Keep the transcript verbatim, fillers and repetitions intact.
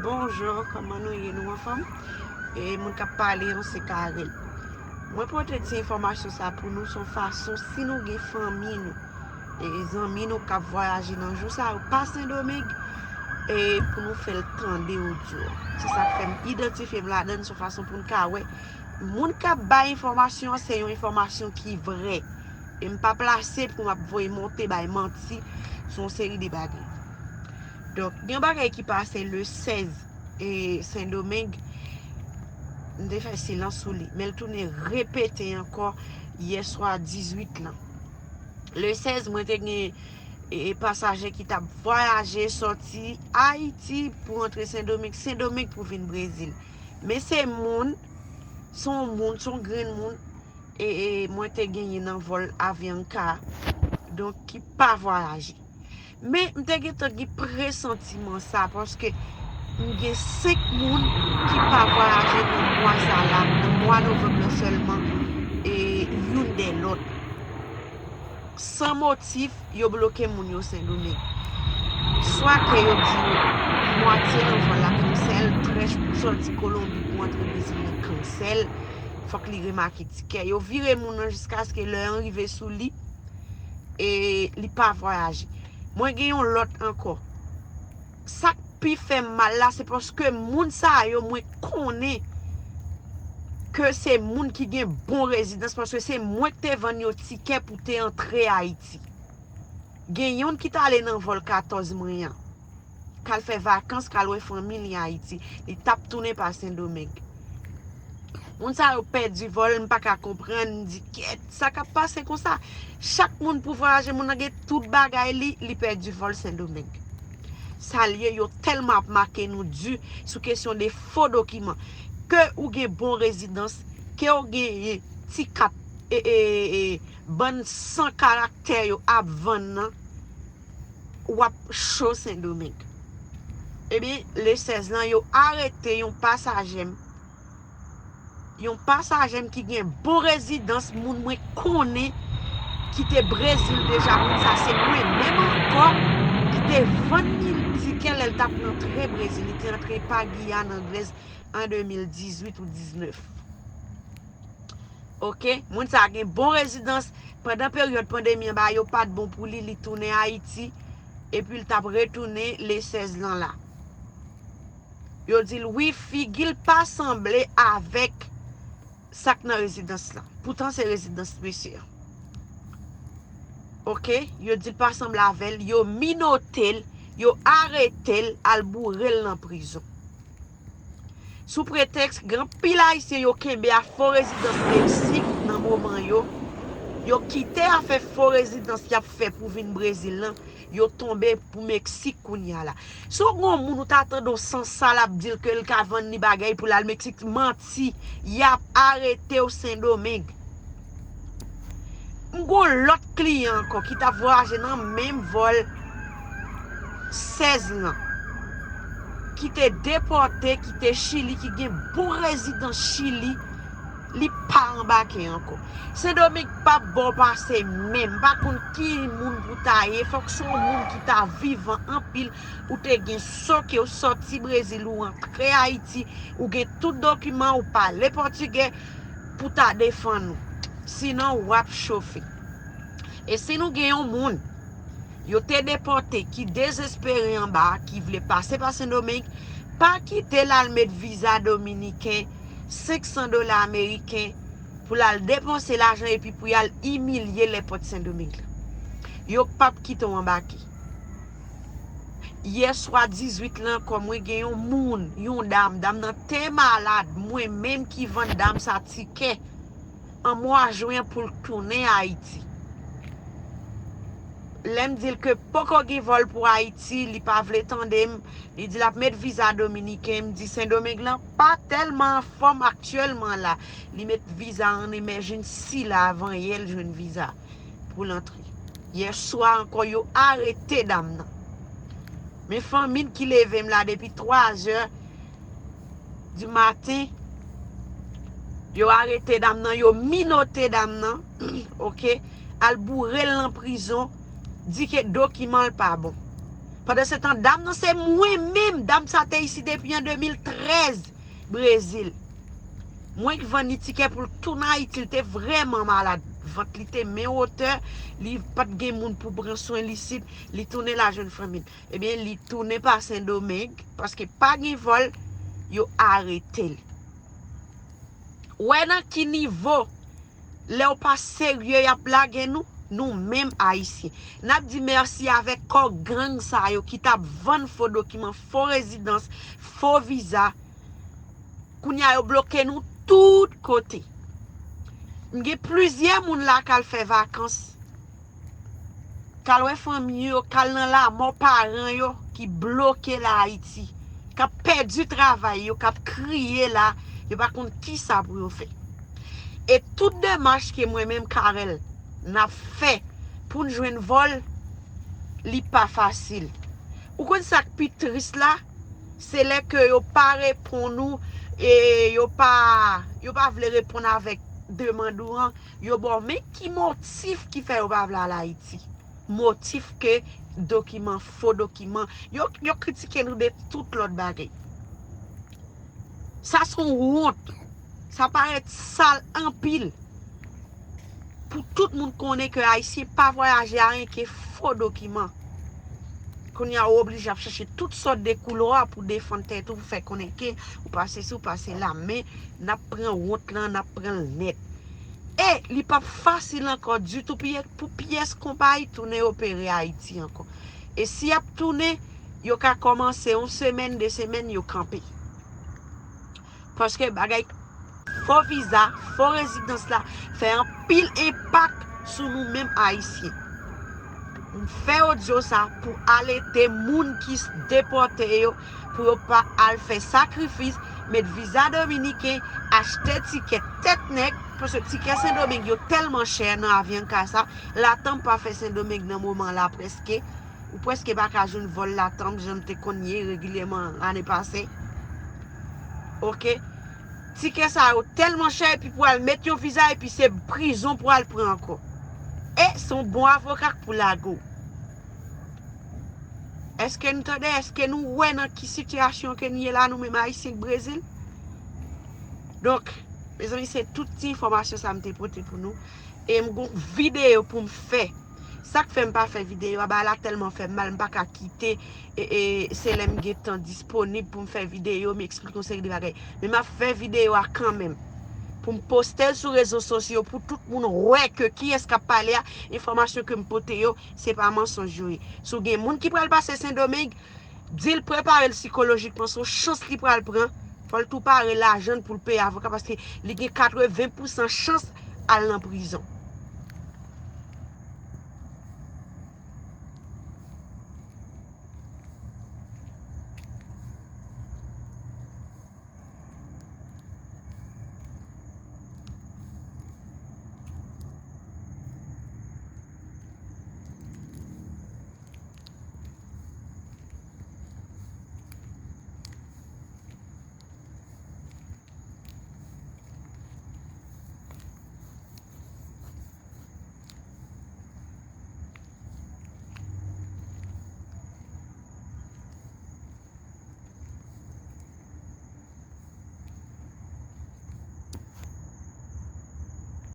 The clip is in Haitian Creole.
Bonjou, kòman nou ye? Nou anfòm? E moun k ap pale an se Carel. Mwen pote ti enfòmasyon sa pou nou, se yon fason si nou gen fanmi nou, e zanmi nou k ap vwayaje nan jou sa yo pa Sendomeng, e pou nou fè l tande odyo. Se sa k fè m idantifye m ladan l, se yon fason pou n ka wè moun k ap bay enfòmasyon an se yon enfòmasyon ki vrè. E m pa plase pou m ap voye monte bay manti sou yon seri de bagay. Donk, gen yon bagay ki pase le sèz e Sendomeng, m te fè silans sou li, men l tounen repete ankò yè swa dizuit lan. Le sèz, mwen te gen e, pasaje ki t ap vwayaje sòti Ayiti pou antre Sendomeng, Sendomeng pou vin Brezil. Men se moun, se yon moun, se yon grenn moun, e, e mwen te genyen nan vòl Avianca, donk ki pa vwayaje. Men m te gentan gen presantiman sa, paske m gen senk moun ki pa vwayaje nan mwa sa la, nan mwa novanm nan sèlman, e youn dè lòt. San motif, yo bloke moun yo Sendomeng. Swa ke yo di yo mwatye nan vòl la kansèl, trèch pou sòti Kolonbi pou antre Brezil nan kansèl, fòk li remake tikè. Yo vire moun nan jiskaske lè an rive sou li, e li pa vwayaje. Mwen gen yon lòt ankò. Sa k pi fè m mal la, se paske moun sa yo, mwen konnen ke se moun ki gen bon rezidans, paske se mwen k te vann yo tikè pou te antre Ayiti. Gen youn ki t ale nan vòl katòz mwen an, k al fè vakans, k al wè fanmi li Ayiti. Li t ap tounen pa Sendomeng. Moun sa yo pèdi vòl, m pa ka konprann, m di, "Kèt, sa k ap pase konsa?" Chak moun pou vwayaje, moun nan gen tout bagay li, li pèdi vòl Sendomeng. Sa l ye, yo tèlman ap make nou di sou kesyon de fo dokiman. Ke ou gen bon rezidans, ke ou genyen ti kat, e, e, e, bann san karaktè yo ap vann nan, w ap cho Sendomeng. Ebyen, le sèz lan, yo arete yon pasaje m, yon pasaje m ki gen bon rezidans, moun mwen konnen ki te Brezil deja. Moun sa se mwen menm ankò ki te vann li tikè lè l t ap rantre Brezil. Li te antre pa Giyàn Anglèz an de mil dizuit ou diznèf. Oke, moun sa gen bon rezidans. Pandan peryòd pandemi an, bagay yo pa t bon pou li, li tounen Ayiti, epi l t ap retounen le sèz lan la. Yo di l, wi, figi l pa sanble avèk sa k nan rezidans lan. Poutan se rezidans mesye an. Oke, yo di l pa sanble avè l, yo minote l, yo arete l, al boure l nan prizon. Sou pretèks gen anpil Ayisyen yo kenbe a fo rezidans Meksik nan moman yo, yo kite afè fo rezidans y ap fè pou vin Brezil lan, yo tonbe pou Meksik kounye a la. Si w gen yon moun ou ta tande w san sal ap di l ke l ka vann li bagay pou l al Meksik, manti, y ap arete w Sendomeng. M gon lòt kliyan ankò ki t ap vwayaje nan menm vòl sèz lan, ki te depòte, ki te Chili, ki gen bon rezidans Chili, li pa anbake ankò. Sendomeng p ap ba w pase men. M pa konn ki moun pou ta ye. Fòk se yon moun ki ta vivan anpil. Ou te gen so ke w sòti Brezil, ou antre Ayiti, ou gen tout dokiman, ou pale pòtigè pou ta defann ou. Sinon, w ap chofe. E si nou gen yon moun yo te depòte, ki dezespere anba, ki vle pase pa Sendomeng, pa kite l al met viza dominiken, senk san dola ameriken, pou l al depanse lajan epi pou y al imilye lèpòt Sendomeng lan. Yo p ap kite w anbake. Yè swa dizuit lan, kòm mwen gen yon moun, yon dam, dam nan te malad, mwen menm ki vann dam sa tikè. An mwa jen pou l tounen Ayiti. Lè m di l ke poko gen vòl pou Ayiti, li pa vle tande m, li di l ap met viza dominiken, m di Sendomeng lan pa tèlman anfòm aktyèlman la. Li met viza an emergency la avan yè l jwenn viza pou l antre. Yè swa ankò yo arete dam nan. Men fanmi l ki leve m la depi twa zè di maten, yo arete dam nan, yo minote dam nan, oke, al boure l nan prizon, di ke dokiman l pa bon. Pandan se tan, dam nan se mwen menm. Dam sa te isi depi an de mil trèz, Brezil. Mwen ki vann li tikè pou l tounen Ayiti. Li te vrèman malad. Vant li te men wotè. Li pa t gen moun pou pran swen li isit. Li tounen la jwenn fanmi l. Ebyen, li tounen pa Sendomeng, paske pa gen vòl, yo arete l. Wè nan ki nivo, lè w pa serye, y ap lage nou, nou menm Ayisyen. N ap di mèsi avèk kò gang sa yo ki t ap vann fo dokiman, fo rezidans, fo viza. Kounye a, yo bloke nou tout kote. M gen plizyè moun la k al fè vakans, k al wè fanmi yo, k al nan lanmò paran yo ki bloke la Ayiti, k ap pèdi travay yo, k ap kriye la, yo pa konn kisa pou yo fè. E tout demach ke mwen menm Carel n ap fè pou n jwenn vòl, li pa fasil. Ou konn sa k pi tris la? Se lè ke yo pa reponn ou, e yo pa, yo pa vle reponn avèk demann ou an, yo ba w men ki motif ki fè yo pa vle al Ayiti. Motif ke dokiman, fo dokiman. Yo, yo kritike nou de tout lòt bagay. Sa se yon wont. Sa parèt sal anpil. Pou tout moun konnen ke Ayisyen pa vwayaje a anyen ke fo dokiman. Kounye a, ou oblije ap chache tout sòt de koulwa pou defann tèt ou, pou fè konnen ke ou pa sesi, ou pa sela, men n ap pran wont lan, n ap pran l nèt. E li p ap fasil ankò ditou pou, pou pyès konpayi tounen opere Ayiti ankò. E si y ap tounen, yo ka kòmanse yon semèn, de semèn, yo kanpe. Paske bagay fo viza, fo rezidans la fè anpil enpak sou nou menm Ayisyen. M fè odyo sa pou alète moun ki s-, depòte yo, pou yo pa al fè sakrifis, met viza dominiken, achte tikè tèt nèg, paske tikè Sendomeng yo tèlman chè nan avyon ka sa, Latam pa fè Sendomeng nan moman la prèske. Ou prèske pa ka jwenn vòl Latam jan l te konn ye regilyèman ane pase. Oke? Tikè sa yo tèlman chè, epi pou al met yon viza, epi se prizon pou al pran ankò. E se yon bon avoka k pou lage w. Èske nou tande? Èske nou wè nan ki sitiyasyon ke nou ye la, nou menm Ayisyen k Brezil? Donk, mezanmi, se tout ti enfòmasyon sa m te pote pou nou. E m gon videyo pou m fè. Sa k fè m pa fè videyo a, bagay la tèlman fè m mal, m pa ka kite, e, e, se lè m gen tan disponib pou m fè videyo, m eksplike yon seri de bagay. Men m ap fè videyo a kanmenm. Pou m poste l sou rezo sosyo, pou tout moun wè ke kiyès k ap pale a, enfòmasyon ke m pote yo, se pa mansonj yo ye. Si w gen moun ki pral pase Sendomeng, di l prepare l sikolojikman, se yon chans li pral pran. Fò l tou pare lajan l pou l peye avoka, paske li gen katreven pousan chans al nan prizon.